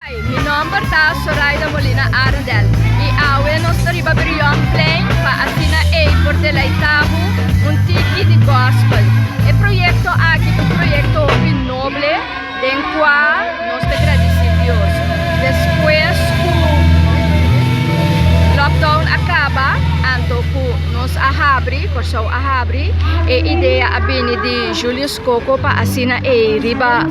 Hi, mi nomber ta Soraida Molina Arendel y awe nos ta riba Brionplein pa asina ey por deleita bo un tiki di gospel. E proyecto aki ta un proyecto hopi noble den cua nos ta gradici Dios. Despues cu lockdown a caba anto cu nos a habri, Corsou a habri, e idea a bini di Julius Coco pa asina ey riba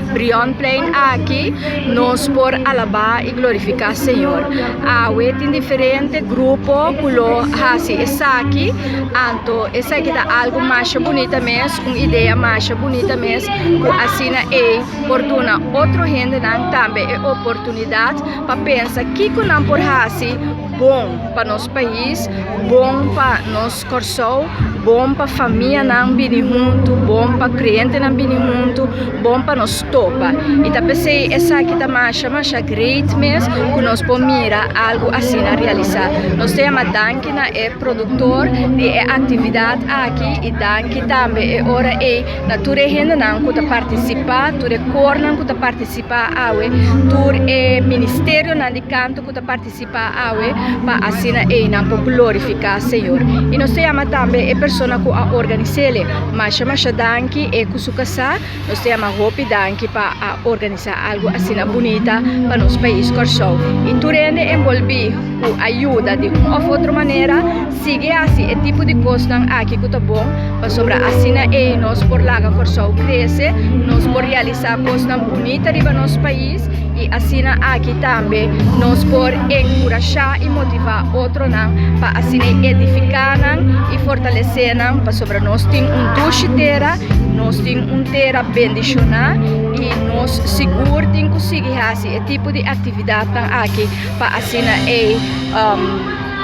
Brionplein aki nos por alabá i glorifiká Señor. Awe tin diferente grupo ku lo hasi esaki, anto esaki ta algu masha bunita mes, un idea masha bunita mes ku asina ei por duna otro hendenan tambe e oportunidat pa pensa kiko nan por hasi bon pa nos pais, bon pa nos Kòrsou, bon pa famianan bini huntu, bon pa klientenan bini huntu, bon pa nos topa. I ta p'esei esaki ta masha masha great mes ku nos por mira algu asina realisá. Nos ta yama danki na e produktor di e aktividat aki i danki tambe e ora ei na tur e hendenan ku ta partisipá, tur e kornan ku ta partisipá awe, tur e ministerionan di kanto ku ta partisipá. Pa awe, pa asina einan por glorifiká Señor. I nos ta yama tambe e persona ku a organis'ele masha masha danki, e ku su kasá, nos ta yama hopi danki pa a organisá algu asina bunita pa nos pais Kòrsou. I tur hende enbolbí ku a yuda di un òf otro manera, sigui hasi e tipo di kosnan aki ku ta bon, pasobra asina ei nos por laga Kòrsou krese, nos por realisá kosnan bunita riba nos pais. I asina aki tambe nos por enkurashá i motivá otronan pa asina e edifiká nan i fortalesé nan, pasobra nos tin un dushi tera, nos tin un tera bendishoná i nos sigur tin ku sigui hasi e tipo di aktividatnan aki pa asina e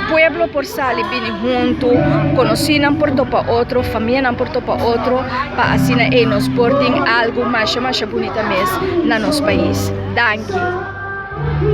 pueblo por sali bini huntu, konosínan por topa otro, famianan por topa otro, pa asina ei nos por tin algu masha masha bunita mes na nos pais. Danki.